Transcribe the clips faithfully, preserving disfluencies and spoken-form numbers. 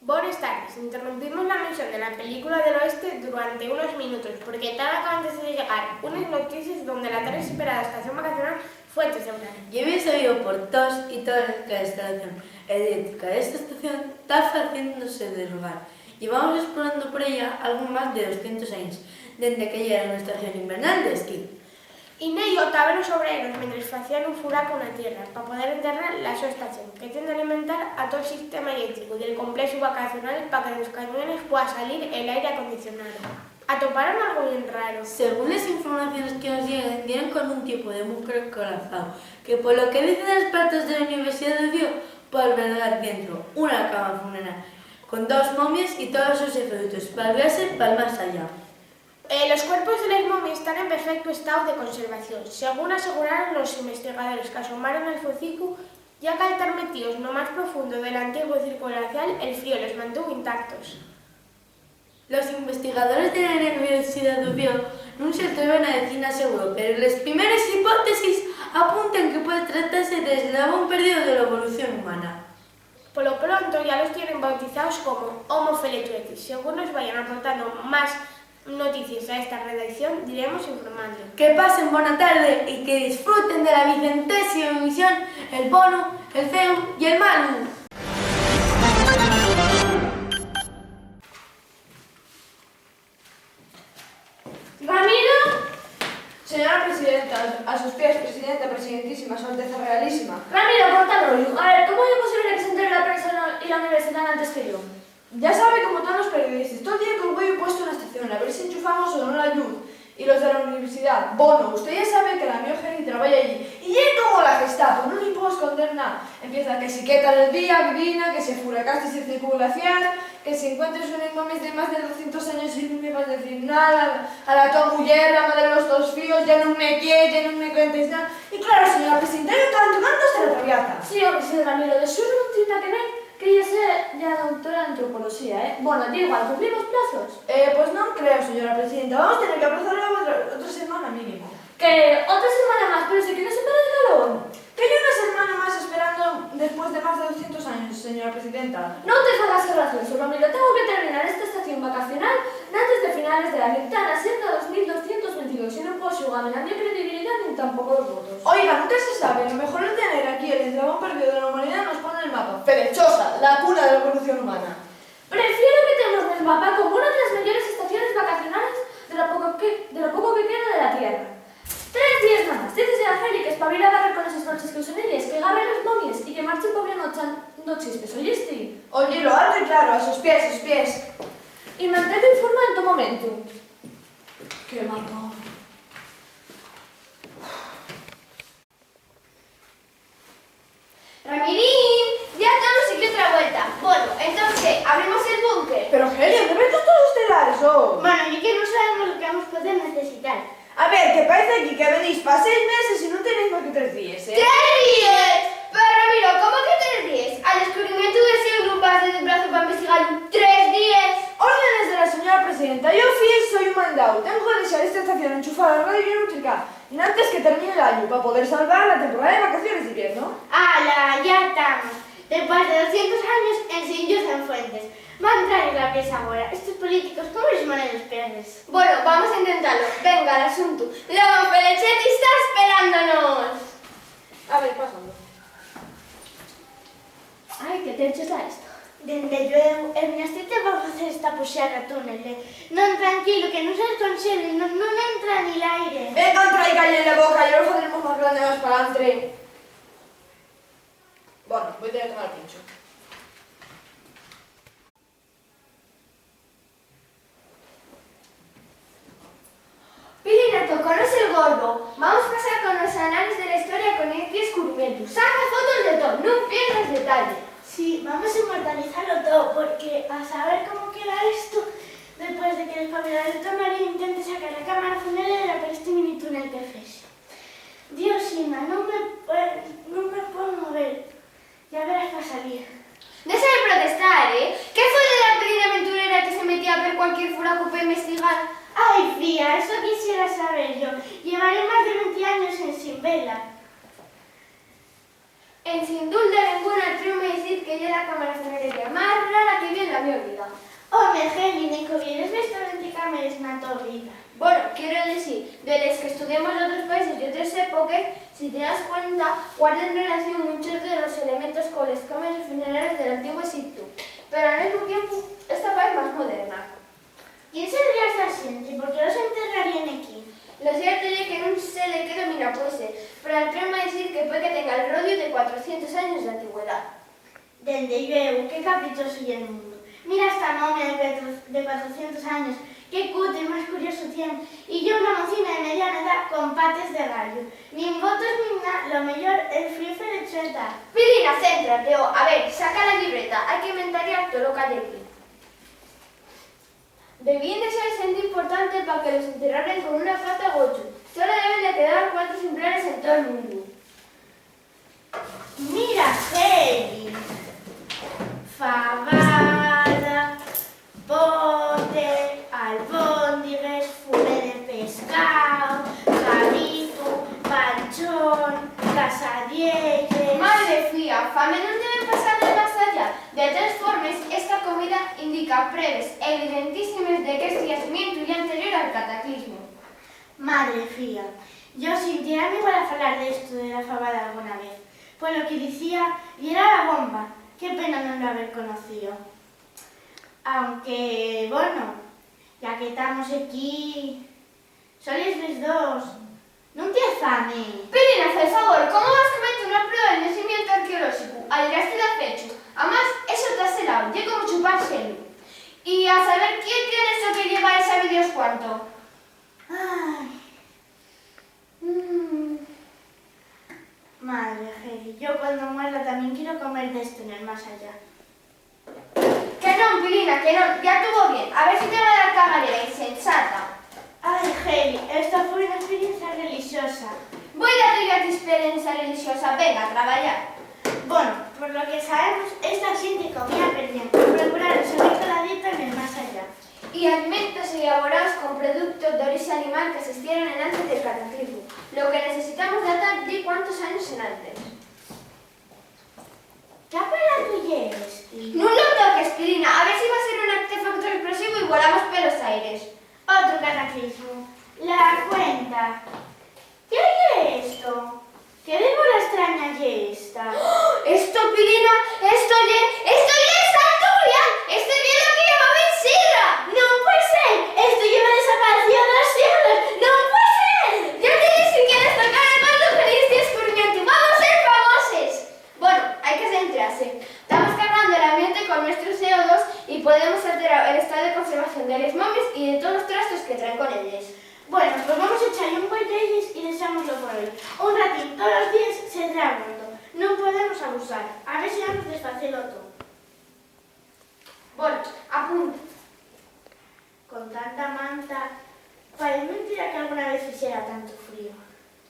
Bones tardes. Interrumpimos la emisión de la película del oeste durante unos minutos, porque tán acabantes de llegar unes noticies donde la tan esperada estación vacacional fue tesourada. Ye bien sabido por toos y toles que la instalación eléctrica d'esta estación ta faciéndose derrugar. Llevamos explorando por ella algo más de doscientos años, dende que yera una estación invernal d'esquí. Y nello taben los obreros, mientres facían un furacu na tierra, pa poder enterrar la so estación, que tien d'alimentar a tol sistema eléctricu del complexu vacacional, pa que de los cañones pueda salir el aire acondicionado. ¿Atoparon algo bien raro? Según les informaciones que nos lleguen, dieron con un tipu de mugre colapsao, que, polo que dicen espertos de la Universidad d'Uviéu, pue albergar dientro una cama funeral con dos momies y tolos sos efeutos pal viaxe pal más allá. Eh, los cuerpos de les momies tán en perfectu estáu de conservación, según aseguraron los investigadores qu'asomaron al focicu, ya qu'al tar metíos no más profundo del antiguu círculu glacial, el frío les mantuvo intactos. Los investigadores de la Universidad d'Uviéu nun s'atreven a dicir na seguro, pero les primeres hipótesis apunten que puede tratase del eslabón perdido de la evolución humana. Polo pronto, ya los tienen bautizaos como Homo feletuetis. Según nos vayan aportando más noticies a esta redacción, diremos informando. Que pasen bona tarde y que disfruten de la vicentésima emisión El Bono, el Feu y el Manu. ¡Ramiro! Señora presidenta, a sus pies, presidenta, presidentísima, Su Alteza Realísima. Ramiro, corta rollo. A ver, ¿cómo ye posible que se entere la prensa no-, y la universidad antes que yo? Ya sabe cómo tán los periodistas. Tol día col güeyu puesto na estación, a ver si enchufamos o no la lluz. Y los de la universidad, bono, usté ya sabe que la mio jeni trabaya allí. Y ye como la Gestapo, nun-y puedo esconder nada. Empieza que si qué tal el día, Gdina, que si afuracastes el círculu glacial, que si encuentres unes momies de más de doscientos años y nun me vas decir nada, a la to muyer, la madre de los tos fíos, ya nun me quier, ya nun me cuentes nada. Y claro, señora presidenta, yo tanto, tanto hasta la traviata. Sí, home, sí, Ramiro, de xuru nun tien nada que ver que ella sea ya doctora en antropoloxía, ¿eh? Bueno, da igual, ¿cumplimos plazos? Eh, pues non creo, señora presidenta. Vamos tener que aplazarlo otra, otra semana mínimo. ¿Qué? ¿Otra semana más? Pero si que no se para de calor. Que ye una semana más esperando después de más de doscientos años, señora presidenta. No te fagas el gracioso, Ramiro. Tengo que terminar esta estación vacacional antes de finales de año. Tán a ser dos mil doscientos veintidós y no puedo xugar ni la mi credibilidad ni tampoco los votos. Oiga, nunca se sabe. Lo mejor es tener aquí el eslabón perdido de la humanidad nos pone el mapa. Ferechosa, la cuna de la evolución humana. Prefiero metemos nel mapa como una de las meyores estaciones vacacionales de lo poco que, de lo poco que queda de la Tierra. Tres díes namás. Dícese a Félix que espabile a barrer con eses bolses que usen elles, que garre les momies y que marche pa una noche, noche espeso. ¿Oyesti? Óyelo alto y claro, a sos pies, a sos pies. Y manténme informado en todo momento. Qué matón. Ramirín, ya tamos aquí otra vuelta. Bueno, entonces, ¿abrimos el búnker? Pero, Helen, ¿de verdad tolos telares, oh? Mano, ye que nun sabemos lo que vamos poder necesitar. A ver, que paez aquí que venís pa seis meses y nun tenéis más que tres díes, ¿eh? ¡Tres díes! Pero, Ramiro, ¿cómo que tres díes? Al descubrimientu de sieglu vas de brazo pa investigalu tres díes. Órdenes de la señora presidenta. Yo, fiel, soy un mandao. Tengo que dexar esta estación enchufada a la radio eléctrica enantes que termine l'añu, pa poder salvar la temporada de vacaciones d'iviernu. ¡Ala! Ya tamos. Depués de doscientos años, ensin lluz en fuentes. Van traer la pieza agora. Estos políticos, ¿cómo les molen los peajes? Bueno, vamos a intentalo. Venga, al asuntu. La Felechetti está esperándonos. A ver, pasando. Ai, qué tencho ta esto. Dende llueu, el miastite va facer esta puxada túnel, eh. Non, tranquilo, que nun se desconxele, non, nun entra ni l'aire. Venga, entra y calle en la boca, ya lo faceremos más grande más pa'lantre. Bueno, voi tener que tomar pincho. Pilina, tocónos el gordo. Vamos pasar con los anales de la historia con esti descubrimientu. Saca fotos de todo, nun pierdas detalle. Sí, Vamos a inmortalizalo too, porque a saber cómo queda esto, depués de que l'espabila del to mariu intente sacar la cámara funeraria per esti mini túnel que fexo. Dios, Inma, nun me pue-, nun me puedo mover. Ya verás pa salir. Dexa de protestar, ¿eh? ¿Qué fue de la Pilina aventurera que se metía per cualquier furacu pa investigar? Ai, fía, eso quisiera saber yo. Llevaré más de venti años ensin vela. Ensin dulda denguna, atrévome a dicir que ye la cámara funeraria más rara que vi en la mio vida. Home, Heli, nin que hubieres visto venti cámares na to vida. Bueno, quiero decir, de les que estudiamos n'otros países y otres époques, si te das cuenta, guarden relación munchos de los elementos con les cámares funerarias del Antiguu Exiptu, pero al mesmu tiempu esta paez más moderna. ¿Quién sería esa xente? ¿Por qué los enterraríen equí? Lo cierto ye que nun sé de qué domina puede ser, pero atrévome a dicir que puede que tenga el rodiu de cuatrocientos años d'antigüedá. Dende llueu, qué caprichosu ye'l mundu. Mira esta momia de cuatro-, de cuatrocientos años, qué cutu y más curiosu tien, y ye una mocina de mediana edá con pates de gallu. Nin votos nin na, lo meyor, el fríu fue de chueta. Pilina, céntrate, ho. A ver, saca la llibreta, hai que inventariar tolo qu'hai equí. Debíen de ser xente importante pa que los enterraren con una pata gochu. Solo deben de quedar cuatro exemplares en tol mundu. Mira, Heli. Fabada, pote, albóndigues, furé de pescao, cabitu, panchón, casadielles. Madre fía, fame nun deben pasar del más allá. De toles formes, esta comida indica pruebes evidentísimes de qu'esti yacimientu ye anterior al cataclismu. Madre fía, yo sintiérame igual a falar d'esto de la fabada alguna vez. Polo que dicía, yera la bomba. Qué pena nun lo haber conocío. Aunque, bueno, ya que tamos equí, soles les dos. ¿Nun tienes fame? Pilina, fai favor, ¿cómo vas comete una prueba de yacimientu arqueolóxicu? Ayer esti dacechu. Amás, eso ta selao, ye como chupar xelu. Y a saber quién tiene eso que lleva y sabe Dios cuánto. Ai. Mm. Madre, Heli, yo cuando muera tamién quiero comer d'esto nel más allá. Que non, Pilina, que non, ya tuvo bien. A ver si te va a dar cagalera, insensata. Ai, Heli, esta fue una experiencia relixosa. Voi date yo a ti experiencia relixosa, venga, a trabayar. Bueno, por lo que sabemos, esta xente comía perdiente, procuraron seguir tola dieta nel más allá. Y alimentos elaboraos con productos d'orixe animal que esistieron enantes del cataclismu. Lo que necesitamos datar ye cuántos años enantes. ¿Qué aparato ye esti? Nun lo toques, Pilina, a ver si va ser un artefacto explosivo y volamos pelos aires. Otru cataclismu. La cuenta. ¿Qué ye esto? ¿Qué débora estraña ye esta? ¡Oh! Esto, Pilina, esto ye, esto ye el santu grial, esto ye lo que llamaben sidra. ¡Non pue ser! Esto lleva desaparecíu dos sieglos. ¡Non pue ser! Ya te dixi que les tocaba el gordu con esti escurrimientu. ¡Vamos ser famoses! Bueno, hai que centrase. Tamos cargando l'ambiente con nuestro C O dos y podemos alterar el estao de conservación de les momies y de tolos trastos que traen con elles. Bueno, pues vamos echar-y un güei a elles y dexámoslo por hoy. Un ratín tolos díes sedrá gordo. Nun podemos abusar. A ver si vamos desfacelo too. Bueno, apunta. Con tanta manta, paez mentira que alguna vez fixera tantu fríu.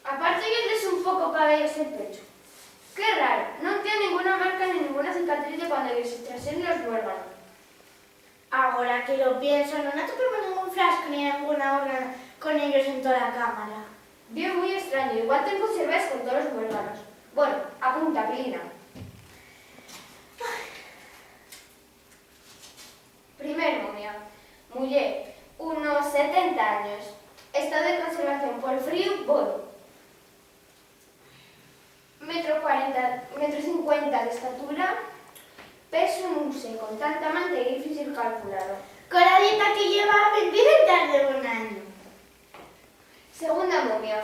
Aparte, yéndoles un poco cabellos el pechu. Qué raro, non tien ninguna marca ni ninguna cicatriz de cuando-yos estraxeron los muérganos. Agora que lo pienso, nun atopemos ningún frascu ni ninguna urna con ellos en tola cámara. Ye mui estraño, igual tien conservaes con tolos muérganos. Bueno, apunta, Pilina. Primer momia. Muyer, unos setenta años. Estao de conservación pol fríu, bono. Metro cuarenta, metro cincuenta d'estatura, pesu nun sé, con tanta manta ye difícil calculalo. Cola dieta que llevaben, viven tarde un añu. Segunda momia,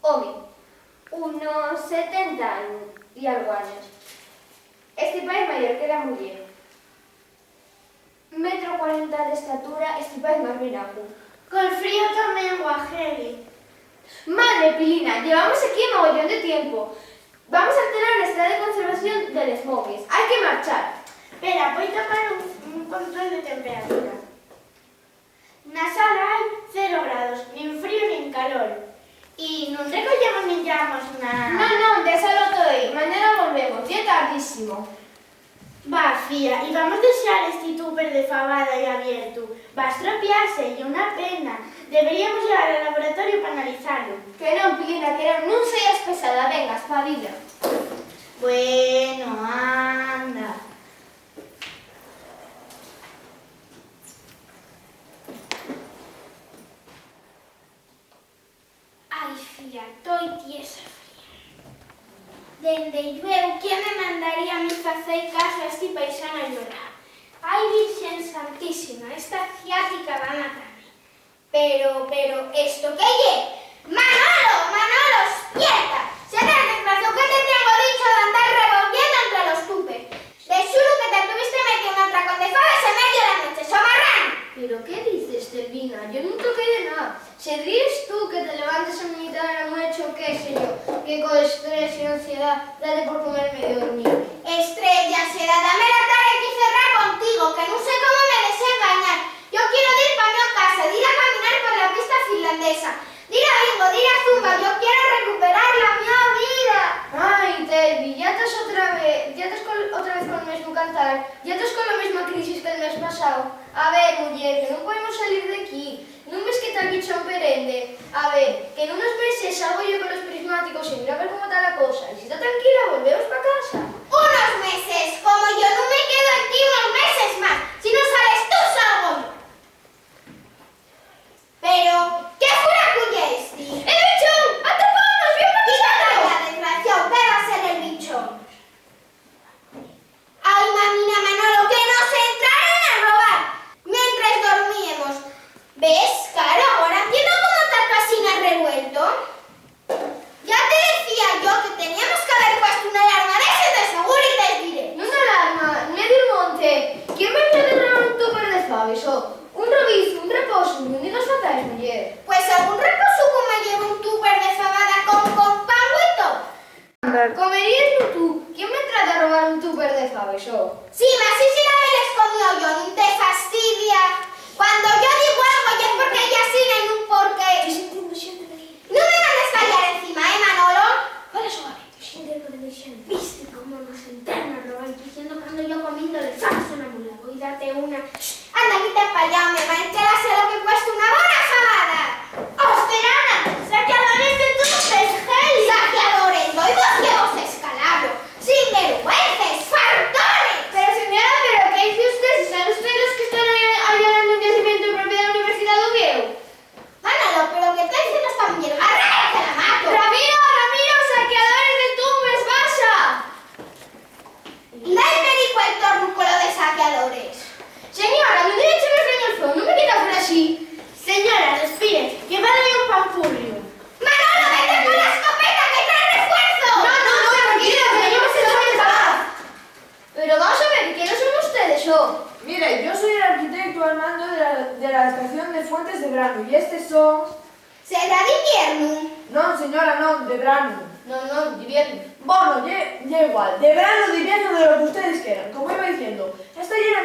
home, unos setenta añu-, y algo años. Esti paez mayor que la muyer. Metro cuarenta d'estatura, esti paez más vinacu. Col frío tamién, guajeli. Madre Pilina, llevamos equí mogollón de tiempu. Vamos a alterar l'estao de conservación de les momies. ¡Hai que marchar! Pera, voi tapar un, un control de temperatura. Na sala hai cero grados, nin frío nin calor. Y nun recollemos nin llevamos nada. Non, non, désalo toi, mañana volvemos, ye tardísimo. Va, fía, y vamos dexar esti túper de fabada ahí abiertu. Va estropiase, ye una pena. Deberíamos llevalo al laboratorio pa analizalu. Que non, Pilina, que non, nun seas pesada, venga, espabila. Bueno, anda. Ai, fía, toi tiesa fría. Dende llueu, ¿quién me mandaría a mi facer caso a esti paisanu a llorar? Ai, Virxen Santísima, esta ciática va matame. Pero, pero, ¿esto qué ye? Manolo, Manolo, espierta. Serás desgraciao, que te tengo dicho d'andar revolviendo entre los túpers. De xuru que te tuviste metío un atracón de faves en medio de la nueche, somarrán. ¿Pero qué dices, Telvina? Yo nun toqué de nada. Sedríes tú que te levantes en mitá de la nueche o qué sé yo, que con estrés y ansiedá date por comerme y dormir. Estrés y ansiedá, dame la tarde aquí cerrá contigo, que nun sé cómo me dexé engañar. Yo quiero dir pa mi casa, dir a caminar por la pista finlandesa, dir a bingo, dir a zumba, yo quiero recuperar la mio vida. Ai, Telvi, ya tas otra vez, ya tas col-, otra vez col mesmu cantar, ya tas cola mesma crisis que'l mes pasáu. A ver, muyer, que nun podemos salir d'equí. ¿Nun ves que ta el bichón perende? A ver, que n'unos meses salgo yo colos prismáticos y mira a ver cómo ta la cosa, y si ta tranquila, volvemos pa casa. Unos meses, como yo nun me quedo equí unos meses más, si nun sales tú, salgo yo. Pero, ¿qué furacu ye esti? ¡El bichón! ¡Atrapámonos! ¡Vien pa nosotros! ¡Quítate ya, desgraciao! ¿Qué va ser el bichón? Ai, mamina, Manolo, que nos entraron a robar mientres dormíemos. ¿Ves? Claro, agora entiendo cómo ta tu asina revuelto. Ya te decía yo que teníamos que haber puesto una alarma d'eses de seguro y tes diré. Nun alarma, nun ye dir monte. ¿Quién va entrar a robar un túper de faves, o? Un robizu, un raposu, nun digas fatais, muyer. Pues algún raposu comeyera un túper de fabada con, con pan y todo. Comeríeslu tú. ¿Quién va entrar a robar un túper de faves, o? Sí, ma si la habería comido yo, nun te fastidia. Cuando yo digo algo ye porque ye asina y nun porque... Nun me mandes callar encima, ¿eh, Manolo? Fala suave. Viste cómo nos entraron a robar diciendo que ando yo comiéndole faves a una mula. Voi date una. Anda, quita p'allá, home, va enterase lo que cuesta una bona fabada. ¡Hostia, nana! ¡Saqueadores de túpers, Heli! ¡Saqueadores! ¡Voi vos que vos escalabro! ¡Sinvergüences! ¡Fartones! Pero, señora, ¿pero qué dice usted? Si son ustedes los que están ahí allanando un yacimiento de propiedad de la Universidad de Oviedo. Manolo, ¿pero qué ta diciendo esta muyer? ¡Garrárate la mato! ¡Ramiro, Ramiro, saqueadores de túpers, baxa! Dai perico al tornu colo de saqueadores. Señora, nun dixe más reñolfón, nun me quita por así. Señora, respire, que va dar un pancurriu. Manolo, vete con la escopeta, que trae refuerzo. No, no, no, tranquila, que yo me estoy en paz. Pero vamos a ver, ¿quiénes son ustedes, o? Mire, yo soy el arquitecto al mando de la, de la estación de Fuentes de Branu, y estes son... ¿Será d'iviernu? Non, señora, non, de branu. Non, non, d'iviernu. Bono, ye, ye igual, de branu, d'iviernu, de lo que ustedes quieran. Como iba diciendo, esta ye la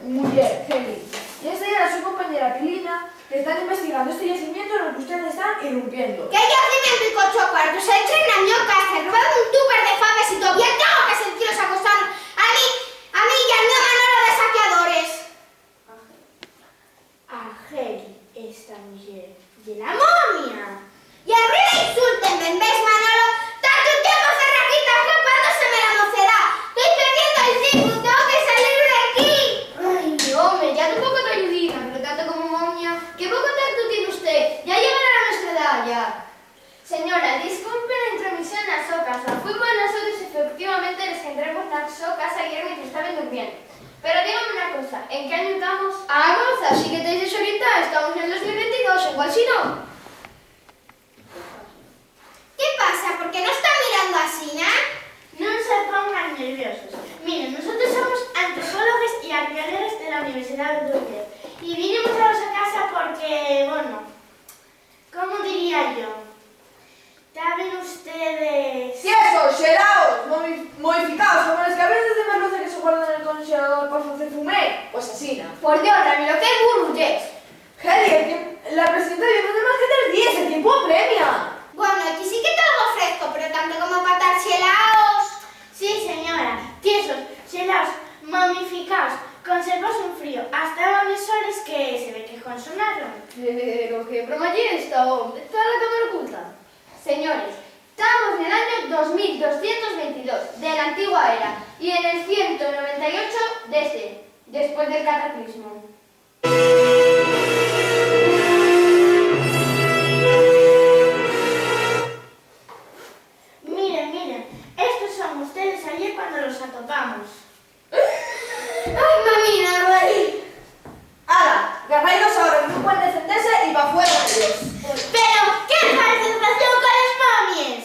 mi mujer, Heli, y esta ye la su compañera Pilina, que están investigando este yacimiento en el que ustedes están irrumpiendo. ¿Qué yacimiento y cocho cuartos? Entren na mio casa, roben un túper de faves y todavía tengo que sentiros acosando a mí, a mí y al mio Manolo de saqueadores. A Heli, esta muyer, ye la momia. Y arriba insultenme, ¿ves, Manolo? Tanto tiempo cerrá aquí, ta escapándoseme la mocedá. Toi perdiendo el tiempo, tengo que salir d'equí. Ai, home, ya tampoco ta ayudina, pero tanto como momia, ¿qué poco tacto tien usté? Ya llegará la nuestra edá, ya. Señora, disculpe la intromisión na so casa. Fuimos nosotros efectivamente los que entremos na so casa ayer mientras estaban durmiendo. Pero dígame una cosa, ¿en qué año estamos? Ah, moza, sí que tais desorientada, estamos en dos mil veintidós, ¿en cuál si no? ¿Qué pasa? ¿Por qué nos ta mirando asina? Nun se pongan nerviosos. Miren, nosotros somos antropólogos y arqueólogos de la Universidad de Oviedo y vinimos a vuestra casa porque, bueno, ¿cómo diría yo? Taben ustedes... Tiesos, xelaos, momi-, modificaos, como les cabezas de merluza que se guardan en el congelador. Fumé, pues asina. Por Dios, Ramiro, qué burru yes. Heli, el tiemp-, la presidenta dió nada más que tres díes, el tiempu apremia. Bueno, aquí sí que ta algo fresco, pero tanto como pa tar xelaos. Sí, señora, tiesos, xelaos, momificaos, conservaos en frío, hasta unes hores que se ve que consonaron. Pero qué broma ye esta, hom? Toda la cámara oculta. Señores, tamos nel añu dos mil doscientos veintidós de la antigua era y en el ciento noventa y ocho d'este, después del cataclismo. Miren, miren, estos son ustedes ayer cuando los atopamos. ¡Ai, mamina, güei! Ala, garrailos ahora, nun pueden defendese y pa fuera con ellos. Pero, ¿qué fai, desgraciao, con les momies?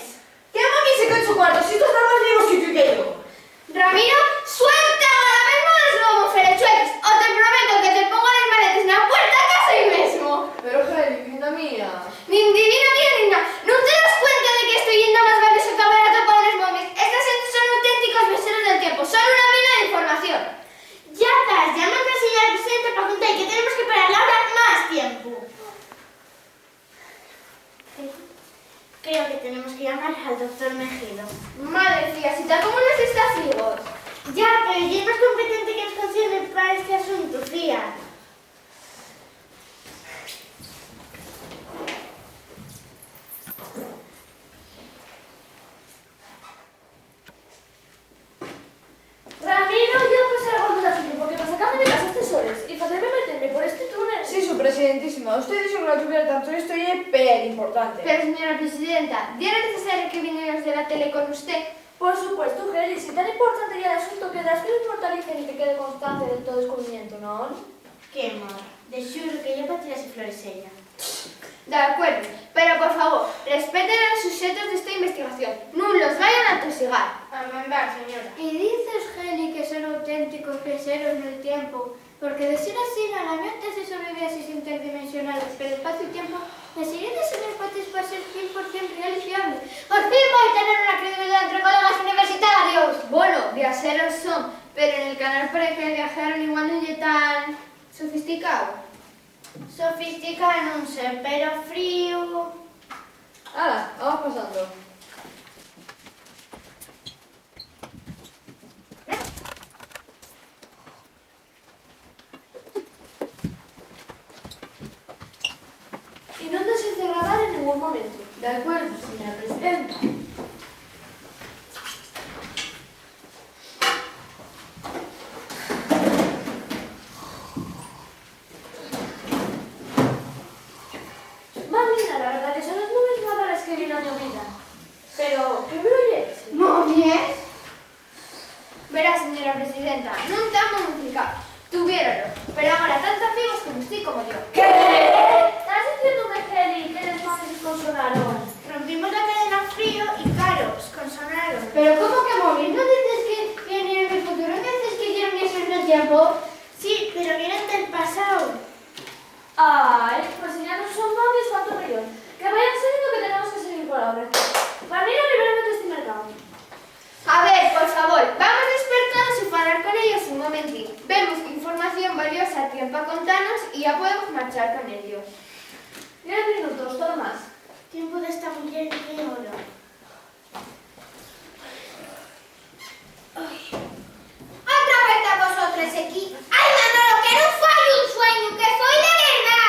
¿Qué momies y qué chucuartos? Si estos tán más vivos que tú y que yo. Ramiro, suelta ahora mesmo los momies, ferachueques, o te prometo que te pongo les maletes na puerta casa y mesmo. Pero, Heli, vida mía. Nin divina mía, nin na. ¿Nun te das cuenta de que esto ye nada más valioso qu'haber atopao les momies? Esta xente son auténticos viaxeros del tiempu, son una mina d'información. Ya ta, llama a señora presidenta pa contar que tenemos que parar la obra más tiempu. Creo que tenemos que llamar al doctor Mejido. Madre fía, si ta como nos está figos. Ya, pero ye más competente que nos concierne pa este asuntu, fía. Ramiro, ya pasar algo de tiempo, porque pasar caminar a estes hores y facerme meterme por este túnel. Sí, su presidentísima, usted dixo que no tuviera tanto, esto ye peor importante. Pero, señora presidenta, ¿yera necesario que vinieran los de la tele con usted? Por supuesto, Heli, si tan importante ye l'asuntu, querrás que lo inmortalicen y que quede constancia del to descubrimientu, ¿non? Qué mar. De xuru que ye pa tirase flores ella. D'alcuerdu, pero, por favor, respeten a los suxetos d'esta investigación. Nun los vayan a atosigar. Amendar, señora. ¿Y dices, Heli, que son auténticos viaxeros nel tiempu? Porque de ser asina, la mio tesi sobre viaxes interdimensionales pel espaciu-tiempu me sigue de sonar fatis pa ser cien por cien real y fiable. Por fin voi tener una credibilidá entre colegas universitarios. Bueno, viaxeros son, pero nel canal parece que el viaxeru igual nun ye tan sofisticáu. Sofisticáu nun sé, pero fríu. Ala, vamos pasando. Y nun dexes de grabar en nengún momentu. D'alcuerdu, señora presidenta. Mamina, la verdá que son les momies más rares que vi na mio vida. Pero, ¿qué broma ye esi? ¿Momies? Verá, señora presidenta, nun ta momificao. Tuviéralo, pero agora tán tan vivos como usté y como yo. ¿Qué? ¿Tás diciéndome, Heli, que les momies esconsonaron? Rompimos la cadena frío y, claro, esconsonaron. Pero, ¿cómo que momies? ¿Nun dices que vinieron del futuro? ¿Nun dices que hicieron viaxes nel tiempu? Sí, pero vienen del pasáu. Ai, pues si ya nun son momies, cuánto meyor. Que vayan saliendo, que tenemos que seguir cola obra. Ramiro, libérame d'esti mercáu. A ver, por favor, vamos despertanos y falar con ellos un momentín. Vemos qué información valiosa tien pa contanos y ya podemos marchar con ellos. Diez minutos, too más. Tiempu d'esta muyer ye oro. Ai. Otra vuelta vosotros equí. Ai, Manolo, que nun foi un sueñu, que foi de verdá.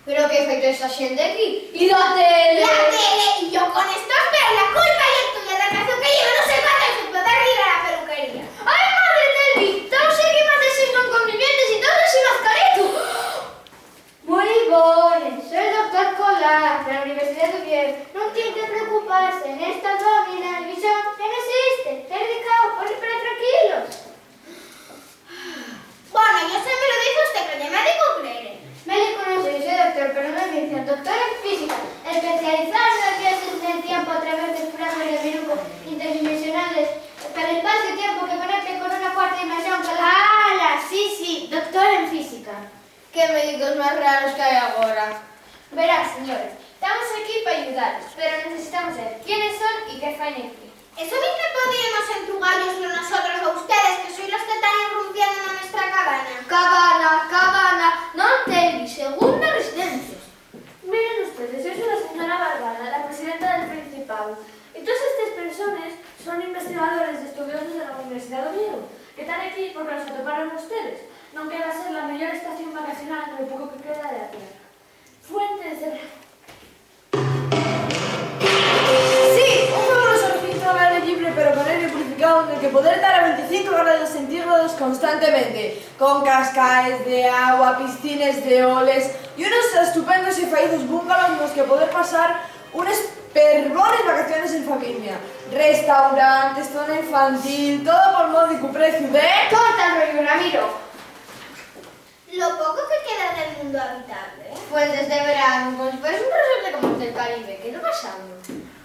Pero qué fai toda esa xente equí? ¿Y la tele? La tele, y yo con estos veo, la culpa ye tuya, desgraciao, que llevo no sé cuántos años sin poder ir a la peluquería. Ai, madre, Telvi, tamos equí más de seis non convivientes y todos sin mascareta. Mui bones, soi el doctor Colás, de la Universidá d'Uviéu. Nun tien que preocupase, nesta zona nin la división nun esiste, quédense pol, pol tranquilos. Bueno, yo se me lo dice usted, que ye médicu, cree. Médicu non soi, soi doctor, pero non en ciencia, doctor en física, especializao nos viaxes nel tiempu a través del furacán de Miruco, interdimensionales, per espaciu-tiempu que conecte con una cuarta dimensión que la... ¡Hala! Sí, sí, doctor en física. Qué médicos más raros qu'hai agora. Verá, señores, tamos equí p'ayudalos, pero necesitamos saber quiénes son y qué faen equí. ¿Eso mismo podríamos entrugallos nosotros a ustedes, que sois los que tán irrumpiendo na nuestra cabana? Cabana, cabana, non tenéis segunda residencia. Miren ustedes, yo soy la señora Bárbara, la presidenta del Principado, y todas estas personas son investigadores y estudiosos de la Universidad de Oviedo, que están aquí porque los atoparon a ustedes, no que va a ser la mejor estación vacacional en lo poco que queda de la Tierra. Fuentes de... Sí, un fabuloso recinto al aire llibre, pero con aire purificado, nel que poder tar a venticinco grados centígrados constantemente, con cascaes d'agua, piscines d'oles y unos estupendos y faizos bungalows nos que poder pasar unes perbones vacaciones en familia. Restaurantes, zona infantil, todo por módicu preciu de... Corta el rollo, Ramiro. Lo poco que queda del mundo habitable. Fuentes de verano, pues, pues un resorte como el del Caribe, ¿qué está pasando?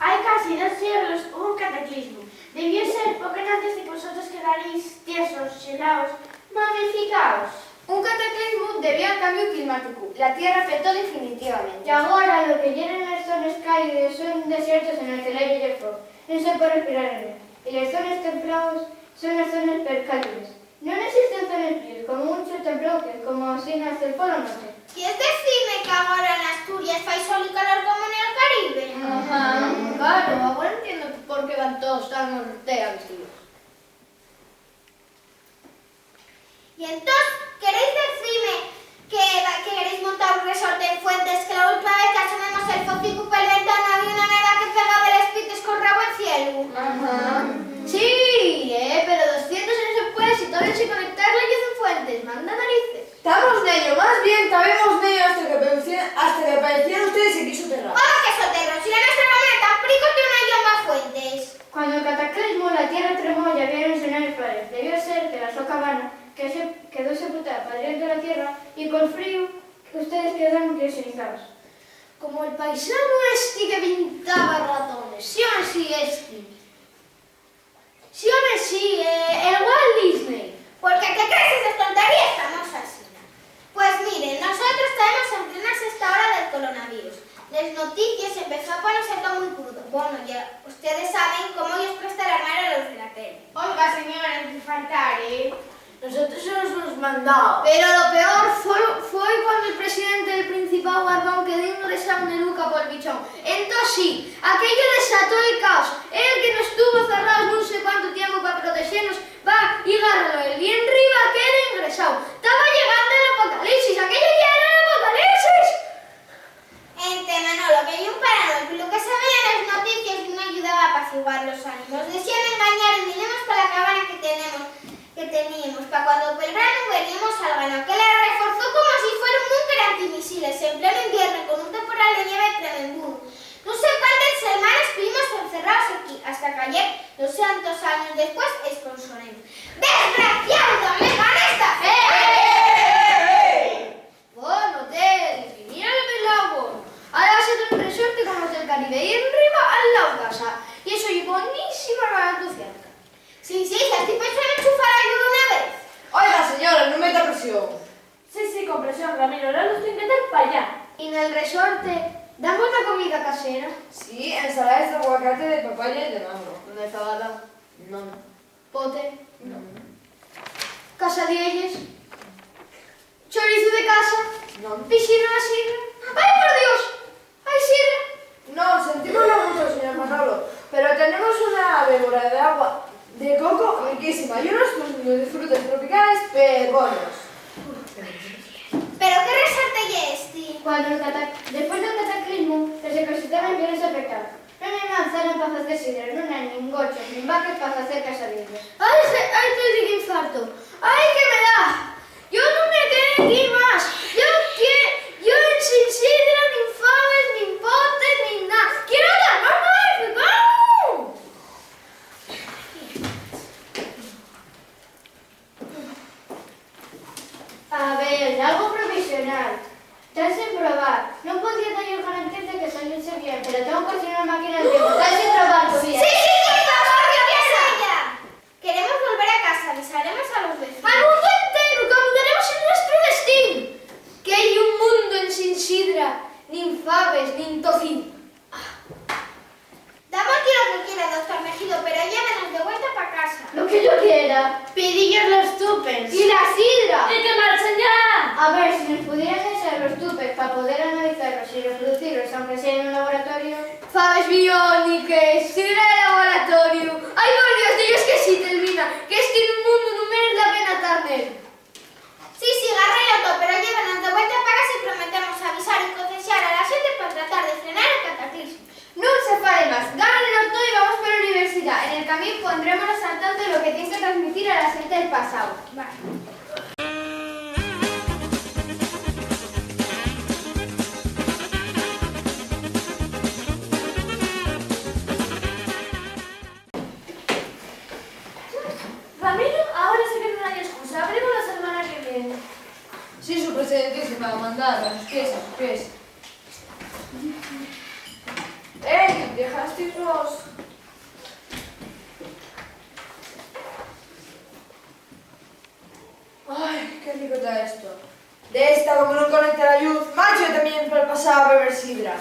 Hai casi dos sieglos hubo un cataclismu. Debió ser poco enantes de que vosotros quedaréis tiesos, xelaos, momificaos. Un cataclismu debió al cambiu climáticu. La Tierra petó definitivamente. Y agora lo que yeren les zones cálides son desiertos en el que l'aire ye fríu, non se pue respirar en el. Y les zones templaos son les zones percálides. Non esisten zones fríes, como muncho templao que, como asina, hasta el Polo Norte. ¿Quies decime que agora n'Asturias fai sol y calor como nel Caribe? Ajá, claro, agora entiendo por qué van todos tan ortea vestidos. Y entós, ¿queréis decime que, va- que queréis montar un resorte en Fuentes, que la última vez que asomemos el focicu pel ventán había una neva que pegaba les pites con rabo al cielu? Ajá. Sí, eh, pero doscientos años después y todavía sin conectar la lluz en Fuentes, manda narices. Tamos nello, más bien tabemos nello hasta que parecieron, hasta que parecieron ustedes aquí soterrados. ¿Cómo que soterrados? Si la nuestra cabana tamprico tiene una lloma Fuentes. Cuando el cataclismo, la tierra tremó y había un sonar flores. Debió ser que la so cabana que se quedó sepultada pa dentro de la tierra y col fríu que ustedes quedaron criogenizados. Como el paisanu esti que pintaba ratones, sí, home, sí, esti. Sí, home, sí, eh, el Walt Disney. Porque, ¿qué crees eses tonteríes? Tamos asina. Pues miren, nosotros tabemos en plena sexta hora del coronavirus. Les noticies empezó a ponese todo muy crudo. Bueno, ya ustedes saben cómo ellos prestan la mano a los de la tele. Oiga, señora, no te faltar, ¿eh? Nosotros no nos mandaba. Pero lo peor foi, foi cuando el presidente del Principado Barbón quedó ingresao en Luca pol bichón. Entós sí, aquello desató el caos. El que nos tuvo cerraos nun sé cuánto tiempo pa protexenos, va, y gárralo él. Y enriba queda ingresao. Taba llegando el apocalipsis. Aquello ya era el apocalipsis. Ente, Manolo, que ye un paranoico, lo que se veía nes noticies nun ayudaba a apaciguar los ánimos. Dexen engañar y minemos pa la cabana que tenemos, que teníemos, pa cuando pel branu veníemos al ganao, que la reforzó como si fuera un búnker antimisiles, en pleno invierno, con un temporal de ñeve tremenduno. Nun sé cuántes semanes tuvimos encerraos aquí, hasta qu'ayera, no sé cuántos años después, esponsoremos. ¡Desgraciao, dame gana esta fe! Bono, Teddy, míralo del lao bono. Ahora vas a tener un resorte como los del Caribe, y enriba al lao casa. Y eso ye bonísimo para la tu cerca. Sí, sí, ya estoy pensando en enchufar algo de una vez. Oiga, señora, no meta presión. Sí, sí, con presión, Ramiro, ahora los tiene que dar pa allá. Y nel resorte, ¿dan buena comida casera? Sí, ensalades d'aguacate, de papaya y de mango. ¿No hay fabada? No. Pote. No. Casadielles. Chorizu de casa. No. Pixina na sidra. ¡Ai, por Dios! ¡Ai, sidra! No, sentímoslo mucho, señor Manolo, pero tenemos una bébora de agua de coco riquísima y unos, unos frutos tropicales perbonos. ¿Pero qué resorte ye esti? Cuando el cata-, después del cataclismo, los ecosistemas vieron afectados. Nun hai manzanas pa facer sidra, nun hai nin gochos nin vaques pa facer casadielles. ¡Ai, je-, ai, Teddy, qué infarto! ¡Ai, que me da! Yo nun me quedo aquí más. Yo que, yo ensin sidra, nin faves, nin potes, nin na. Quiero tomar más, ¡no! A ver, algo profesional. Tán sen probar. Nun podía da-yos garantíes de que saliese bien, pero tengo que hacer una máquina del tiempo. Tán sen probar, podía. Sí, sí, sí, por favor, que empiece ya. Queremos volver a casa, avisaremos a los vecinos. Al mundo entero, que amudaremos el nuestro destín. Que hai un mundo ensin sidra, nin faves, nin tocín. Dame aquí lo que quiera, doctor Mejido, pero hai Aves bióniques, sidra de laboratoriu. ¡Ai, por Dios, dios que sí, Telmina! Que esti mundu nun merez la pena tar nel. Sí, sí, garra l'auto, pero llévanos de vuelta pa casa y prometemos avisar y concienciar a la xente pa tratar de frenar el cataclismo. Nun se fale más, garra l'auto y vamos pa la universidá. En el camín pondrémonos al tanto de lo que tien que transmitir a la xente del pasáu. Vale. Ramiro, ahora sí que nun hai excusa. Abrimos la semana que viene. Sí, su presidentísima, mandar a sus pies, a sus pies. ¡Ey! Dejasteis vos. ¡Ai, qué rico ta esto! De esta, como nun conecta la lluz, marcho yo tamién pal pasáu a beber sidra.